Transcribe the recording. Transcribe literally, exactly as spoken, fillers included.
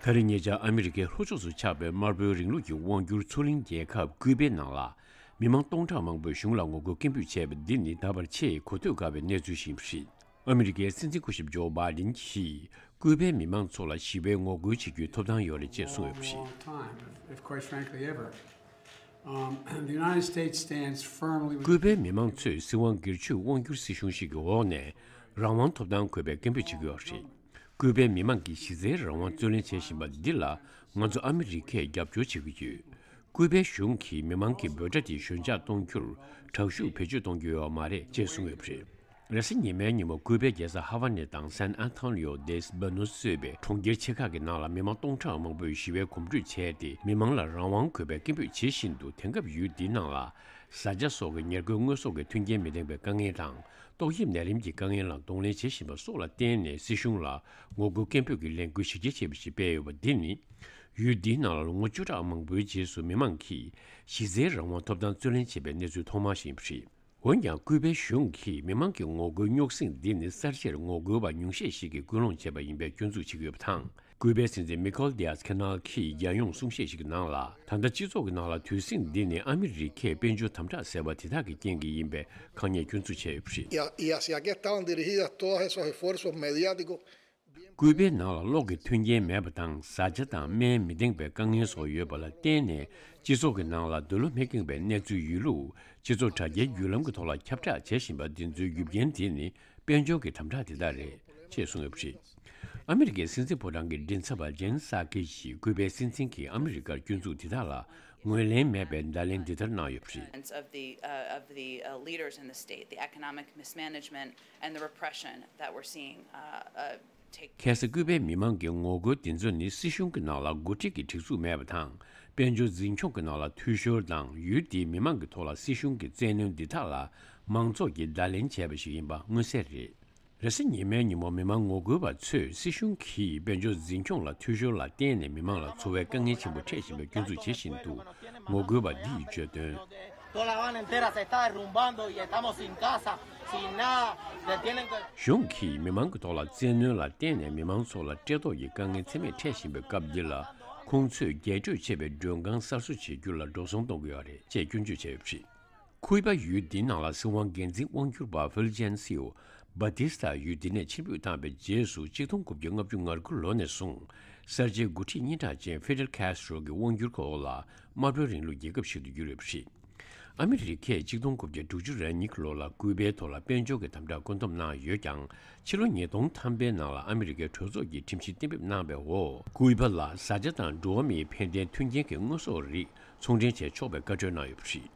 ད་རེས་ཉེ་ཆར་ཨ་མི་རི་ཀའི་ལྷོ་ཕྱོགས་སུ་ཆགས་པའི་དམར་པོའི་རིང་ལུགས་ཀྱི་དབང་སྒྱུར་མཚོ་གླིང་རྒྱལ་ཁབ་ཀུའུ་པའི་ནང་ལ། མི་མང་སྟོང་ཕྲག་མང་པོས་གཞུང་ལ་ངོ་རྒོལ་སྐད་འབོད་བྱས་པ་འདི་ནི་ད་བར་ཆེས་གོ་ཐོས་དཀའ་བའི་གནས་ཚུལ་ཞིག་ཡིན་པ་རེད། ཨ་མི་རི་ཀའི་སྲིད་འཛིན་སྐུ་ཞབས་ཇོ་བྷའི་ཌེན་གྱིས་ཀུའུ་པའི་མི་མང་ཚོ་ལ་ཞི་བའི་ངོ་རྒོལ་བྱེད་རྒྱུའི་ཐོབ་ཐང་ཡོད་རེད་ཅེས་གསུངས་ཡོད་པ་རེད། Long time, if, if quite frankly ever. Um, the United States stands firmly with ཀུའུ་པའི་མི་མང་ཚོས་སྲིད་དབང་སྒེར་གཅོད་དབང་སྒྱུར་སྲིད་གཞུང་ཞིག་གི་འོག་ནས་རང་དབང་ཐོབ་ཐང་དགོས་པའི་སྐད་འབོད་བྱེད་ཀྱི་ཡོད་རེད། ཀུའུ་པའི་མི་མང་གིས་གཞི་རྩའི་རང་དབང་རྩོད་ལེན་བྱེད་བཞིན་པ་འདི་ལ་ང་ཚོ་ཨ་མི་རི་ཀས་རྒྱབ་སྐྱོར་བྱེད་ཀྱི་ཡོད། ཀུའུ་པའི་གཞུང་གིས་མི་མང་གི་འབོད་སྒྲ་དེ་ཞོད་འཇགས་གཏོང་རྒྱུར་དྲག་ཤུགས་བེད་སྤྱོད་གཏོང་རྒྱུ་ཡོད་མ་རེད་ཅེས་གསུངས་ཡོད་པ་རེད། རེས་གཟའ་ཉི་མའི་ཉིན་མོ་ཀུའུ་པའི་རྒྱལ་ས་ཧ་ཝ་ནི་དང་San Antonio de Banos གཙོས་པའི་གྲོང་ཁྱེར་ཆེ་ཁག་གི་ནང་ལ་མི་མང་སྟོང་ཕྲག་མང་པོས་ཞི་བའི་གོམ་བགྲོད་བྱས་ཏེ་མི་མང་ལ་རང་དབང་དགོས་པའི་སྐད་འབོད་བྱེད་བཞིན་འདུག་དེང་སྐབས་ཡུལ་འདིའི་ནང་ལ་བཟའ་བཅའ་སོགས་ཀྱི་ཉེར་མཁོའི་དངོས་ཟོག་གི་མཐུན་རྐྱེན་མི་ལྡན་པའི་དཀའ་ངལ་དང་ཏོག་དབྱིབས་ནད་རིམས་ཀྱི་དཀའ་ངལ་ལ་གདོང་ལེན་བྱེད་བཞིན་པ་སོགས་ལ་བརྟེན་ནས་སྲིད་གཞུང་ལ་ངོ་རྒོལ་སྐད་འབོད་ཀྱི་ལས་འགུལ་གཞི་རྒྱ་ཆེ་བ་ཞིག་སྤེལ་ཡོད་པ་འདི་ནི། ཡུལ་འདིའི་ནང་ལ་ལོ་ངོ་བཅུ་ཕྲག་མང་པོའི་རྗེས་སུ་མི་མང་གིས་གཞི་རྩའི་རང་དབང་ཐོབ་ཐང་རྩོད་ལེན་བྱས་པའི་གནས་ཚུལ་ཐོག་མ་ཞིག་ཡིན་པ་རེད། འོན་ཀྱང་ཀུའུ་པའི་གཞུང་གིས་མི་མང་གི་ངོ་རྒོལ་རྙོག་ཟིང་འདི་ནི་གསར་བརྗེར་ངོ་རྒོལ་བ་ཉུང་ཤས་ཤིག་གིས་སྐུལ་སློང་བྱས་པ་ཡིན་པའི་སྐྱོན་འཛུགས་བྱེད་ཀྱི་ཡོད་པ་དང་། ཀུའུ་པའི་སྲིད་འཛིན་མི་ཁེལ་ཌི་ཡཱས་ཁེ་ནལ་གྱིས་རྒྱལ་ཡོངས་གསུང་བཤད་ཞིག་གི་ནང་ལ། ད་ལྟ་སྤྱི་ཚོགས་ཀྱི་ནང་ལ་དུས་ཟིང་འདི་ནི་ཨ་མི་རི་ཀས་དཔལ་འབྱོར་དམ་དྲག་ཟེར་བ་དེ་དག་གི་རྐྱེན་གྱིས་ཡིན་པའི་ཁ་ཉེས་སྐྱོན་འཛུགས་བྱས་ཡོད་པ་རེད། Y a- y hacia qué estaban dirigidas todos esos esfuerzos mediáticos? ཀུའུ་པའི་ནང་ལ་གློག་གི་མཐུན་རྐྱེན་མེད་པ་དང་བཟའ་བཅའ་དང་སྨན་མི་ལྡན་པའི་དཀའ་ངལ་སོགས་ཡོད་པ་ལ་བརྟེན་ནས་སྤྱི་ཚོགས་ཀྱི་ནང་ལ་འདོད་བློ་མི་ཁེངས་པའི་གནས་ཚུལ་ཡོད་ལུགས་སྤྱི་ཚོགས་དྲ་རྒྱའི་བརྒྱུད་ལམ་གྱི་ཐོག་ལ་ཁྱབ་བསྒྲགས་བྱེད་བཞིན་པ་འདི་ཚོའི་རྒྱུ་རྐྱེན་དེ་ནི་དཔལ་འབྱོར་གྱི་དམ་དྲག་དེ་དག་རེད་ཅེས་གསུངས་ཡོད་པ་རེད། ཨ་མི་རི་ཀའི་སྲིད་འཛིན་ཕོ་བྲང་གི་མགྲིན་ཚབ་པ་ཇེན་སཱ་ཀི་ཞིག་ཀུའུ་པའི་སྲིད་འཛིན་གྱིས་ཨ་མི་རི་ཀར་སྐྱོན་འཛུགས་དེ་དག་ལ་ངོས་ལེན་མེད་པའི་བརྡ་ལན་འདི་ལྟར་གནང་ཡོད་པ་རེད། Of the, uh, of the uh, leaders in the state, the economic mismanagement and the repression that we're seeing uh, uh, take ཁ་སང་ཀུའུ་པའི་མི་མང་གི་ངོ་རྒོལ་འདི་ཚོ་ནི་སྲིད་གཞུང་གི་ནང་ལ་འགོ་ཁྲིད་ཀྱི་སྒྲིག་འཛུགས་མེད་པ་དང་། དཔལ་འབྱོར་འཛིན་སྐྱོང་གི་ནང་ལ་འཐུས་ཤོར་དང་ཡུལ་དེའི་མི་མང་གི་ཐོག་ལ་སྲིད་གཞུང་གི་བཙན་གནོན་འདི་དག་ལ་མང་ཚོགས་ཀྱིས་བརྡ་ལན་བྱས་པ་ཞིག་ཡིན་པ་མངོན་གསལ་རེད། རེས་གཟའ་ཉི་མའི་ཉིན་མོ་མི་མང་ངོ་རྒོལ་བ་ཚོས་སྲིད་གཞུང་གིས་དཔལ་འབྱོར་འཛིན་སྐྱོང་ལ་འཐུས་ཤོར་ལ་བརྟེན་ནས་མི་མང་ལ་འཚོ་བའི་དཀའ་ངལ་ཆེན་པོ་འཕྲད་བཞིན་པའི་སྐྱོན་འཛུགས་བྱེད་བཞིན་འདུག་ངོ་རྒོལ་བ་འདི་ཡིས་བརྗོད་དོན། Toda La Habana entera se está derrumbando y estamos sin casa, sin nada. Le tienen que གཞུང་གིས་མི་མང་གི་ཐོག་ལ་བཙན་གནོན་ལ་བརྟེན་ནས་མི་མང་ཚོ་ལ་བཀྲེས་ལྟོགས་ཀྱི་དཀའ་ངལ་ཚད་མེད་འཕྲད་བཞིན་པའི་སྐབས་འདི་ལ། ཁོང་ཚོས་རྒྱས་སྤྲོས་ཆེ་བའི་མགྲོན་ཁང་གསར་བཟོ་བྱེད་རྒྱུ་ལ་འགྲོ་སོང་གཏོང་གི་ཡོད་རེད་ཅེས་སྐྱོན་བརྗོད་བྱས་ཡོད་པ་རེད། ཁུའི་པ་ཡུལ་འདིའི་ནང་ལ་སྲིད་དབང་འགན་འཛིན་དབང་སྒྱུར་པ་ཧྥུལ་ཇན་སིའོ་བྷ་ཏིས་ཏཱ་ཡུལ་འདི་ནས་ཕྱིར་འབུད་བཏང་བའི་རྗེས་སུ་གཅིག་སྟོང་དགུ་བརྒྱ་ལྔ་བཅུ་ང་དགུ་ལོ་ནས་བཟུང་གསར་བརྗེའི་འགོ་ཁྲིད་སྙན་གྲགས་ཅན་ཧྥི་ཌེལ་ཁེ་སི་ཏྲོ་གི་དབང་སྒྱུར་འོག་ལ་དམར་པོའི་རིང་ལུགས་རྒྱལ་ཁབ་ཞིག་ཏུ་གྱུར་ཡོད་པ་རེད། ཨ་མི་རི་ཀས་གཅིག་སྟོང་དགུ་བརྒྱ་དྲུག་ཅུ་རེ་གཉིས་ལོ་ལ་ཀུའི་པའི་ཐོག་ལ་དཔལ་འབྱོར་གྱི་དམ་དྲག་བཀོད་འདོམས་གནང་ཡོད་ཀྱང་ཕྱི་ལོ་ཉིས་སྟོང་ཐམ་པའི་ནང་ལ་ཨ་མི་རི་ཀའི་གྲོས་ཚོགས་ཀྱིས་ཁྲིམས་གཞི་གཏན་འབེབས་གནང་བའི་འོག་ཀུའི་པ་ལ་བཟའ་བཅའ་དང་འགྲོ་བ་མིའི་ཕན་བདེའི་མཐུན་རྐྱེན་གྱི་དངོས་ཟོག་རིགས་ཚོང་འདྲེན་བྱས་ཆོག་པའི་བཀའ་འཁྲོལ་གནང་ཡོད་པ་རེད།